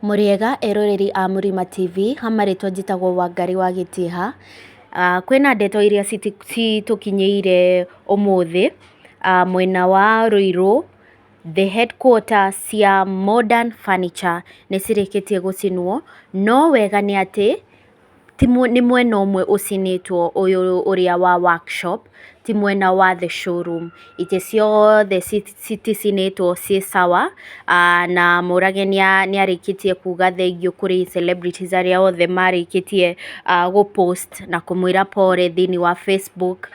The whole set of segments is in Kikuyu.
Mũrĩega eroreri a Mũrima TV, ha marĩtwa njĩtagwo Wangari wa Gĩtĩha. Kwĩna ndeto iria citũkinyĩire ũmũthĩ, mwena wa Ruiru, the headquarter cia Modern Furniture nĩ cirĩkĩtie gũcinwo, no wega nĩ atĩ, nĩ mwena ũmwe ũcinĩtwo ũyũ ũrĩa wa workshop, ti mwena wa the showroom. Itĩ ciothe citicinĩtwo ciĩ sawa, na Mũrage nĩ arĩkĩtie kuga thengiũ kũrĩ celebrities arĩa othe marĩkĩtie gũ post na kũmwĩra pore thĩiniĩ wa Facebook.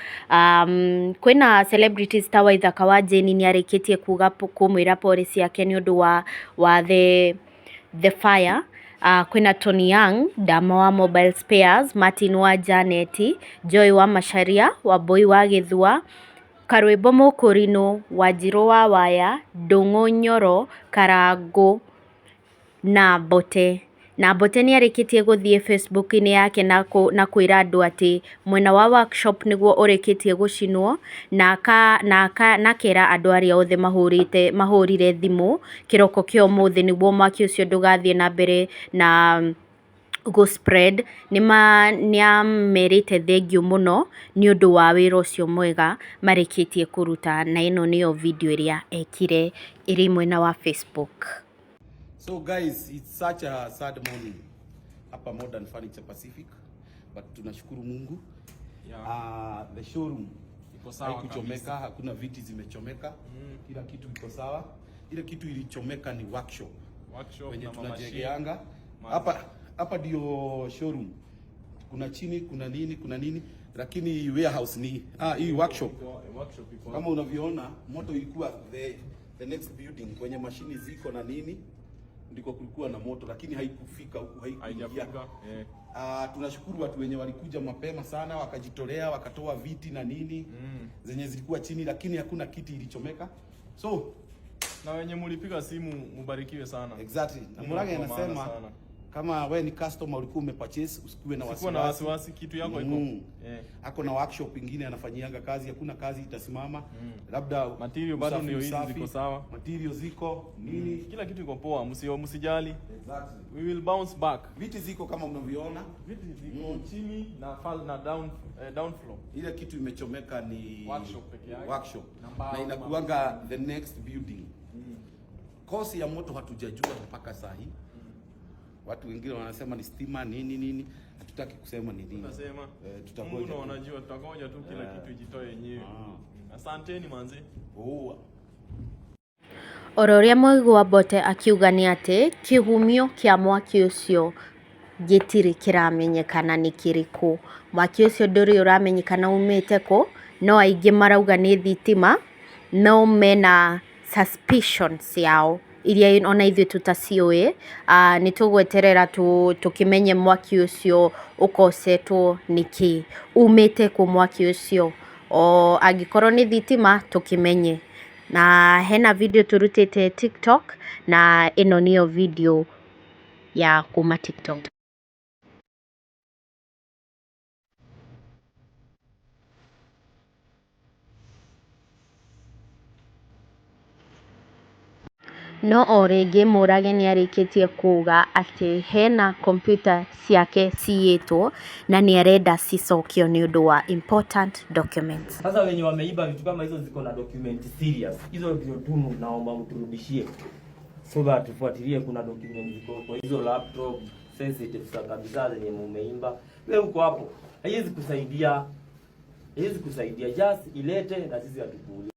Kwĩna celebrities ta Waithaka wa Jane nĩ arĩkĩtie kuga kũmwĩra pore ciake nĩ ũndũ wa the fire. Kwĩna Tony Young, Dama wa Mobile Spares, Martin wa Janet, Joy wa Macharia, Wambui wa Gĩthua, Karwĩmbo Mũkũrinũ, Wanjirũ wa Waya, Ndũng'ũ Nyoro, Karangũ na Mbote. Na Mbote nĩ arĩkĩtie gũthiĩ Facebook-inĩ yake na kwĩra andũ atĩ mwena wa workshop nĩguo ũrĩkĩtie gũcinwo na akera andũ arĩa othe mahũrĩte mahũrire thimũ kĩroko kĩa ũmũthĩ nĩguo mwaki ũcio ndũgathiĩ na mbere na gũ spread nĩ amerĩte thengiũ mũno nĩ ũndũ wa wĩra ũcio mwega marĩkĩtie kũruta na ĩno nĩyo video ĩrĩa ekire ĩrĩ mwena wa Facebook. So guys, it's such a sad morning hapa Modern Furniture Pacific, but tunashukuru Mungu. Yeah. The showroom Iko sawa haikuchomeka, kabisa. Hakuna viti zimechomeka, kila kitu iko sawa. Ile kitu ilichomeka ni workshop Workshop wenye na mamashine. tunajengeanga hapa hapa, ndio showroom. Kuna chini, kuna nini, kuna nini, lakini warehouse ni hii workshop. Workshop iko Kama unavyoona moto ilikuwa the next building kwenye mashini ziko na nini, ndiko kulikuwa na moto, lakini haikufika huku, haikuingia. Haijafika. Eh. Tunashukuru watu wenye walikuja mapema sana wakajitolea wakatoa viti na nini zenye zilikuwa chini, lakini hakuna kiti ilichomeka. So Na wenye mulipiga simu mubarikiwe sana. Exactly, na Mungu Murage wa maana anasema sana. Kama we ni customer ulikuwa umepurchase, usikuwe na Usikuwe na wasiwasi. wasiwasi, kitu yako iko. Eh. Ako na workshop ingine anafanyianga kazi, hakuna kazi itasimama. Labda Material bado usafi, ndio hizi usafi, ziko sawa. Material ziko nini? Kila kitu iko poa, msijali. Exactly. We will bounce back. Viti ziko kama mnavyoona. Viti ziko chini na fall na down down floor. Ile kitu imechomeka ni Workshop peke yake. Workshop. Na mbao, Na inakuanga the next building. Cause ya moto hatujajua mpaka saa hii. Watu wengine wanasema ni stima nini nini, hatutaki kusema ni nini. Tunasema Eh, tutangoja Mungu ndo tu. anajua, tutangoja tu kila kitu ijitoe yenyewe. Asanteni manzi. Oh. Oro ũrĩa mwaigua Mbote akiuga nĩ atĩ kĩhumio kĩa mwaki ũcio gĩtirĩ kĩramenyekana nĩ kĩrĩkũ. Mwaki ũcio ndũrĩ ũramenyekana umĩte kũ, no aingĩ marauga nĩ thitima, no mena suspicions ciao iria ona ithuĩ tũtaciũĩ. Nĩ tũgweterera tũkĩmenye mwaki ũcio ũkosetwo nĩkĩ, umĩte kũ mwaki ũcio, o angĩkorwo nĩ thitima tũkĩmenye. Na hena video tũrutĩte TikTok na ĩno nĩyo video ya kuma TikTok. No o rĩngĩ Mũrage nĩarĩkĩtie kuga atĩ hena kompiuta ciake ciyĩtwo na nĩarenda cicokio nĩ ũndũ wa important documents. Sasa wenye wameiba vitu kama hizo ziko na document serious. Hizo ndio tu naomba mturudishie. So that tufuatilie kuna document ziko kwa hizo laptop sensitive za kabisa zenye mumeimba. Wewe uko hapo. Haiwezi kusaidia. Haiwezi kusaidia. Just ilete na sisi hatukuli.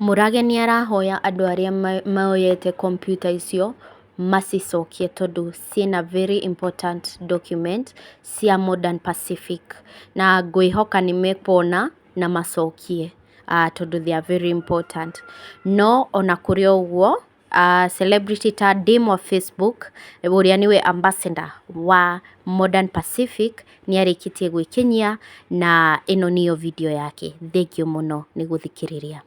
Mũrage nĩarahoya andũ arĩa moyete kompiuta icio macicokie tondũ ciĩna very important document cia Modern Pacific na ngwĩhoka nĩmekuona na macokie tondũ they are very important. No ona kũrĩ o ũguo celebrity ta Dame wa Facebook ũrĩa nĩwe ambassador wa Modern Pacific nĩarĩkĩtie gwĩkinyia na ĩno nĩyo video yake. Thengiũ mũno nĩ gũthikĩrĩria.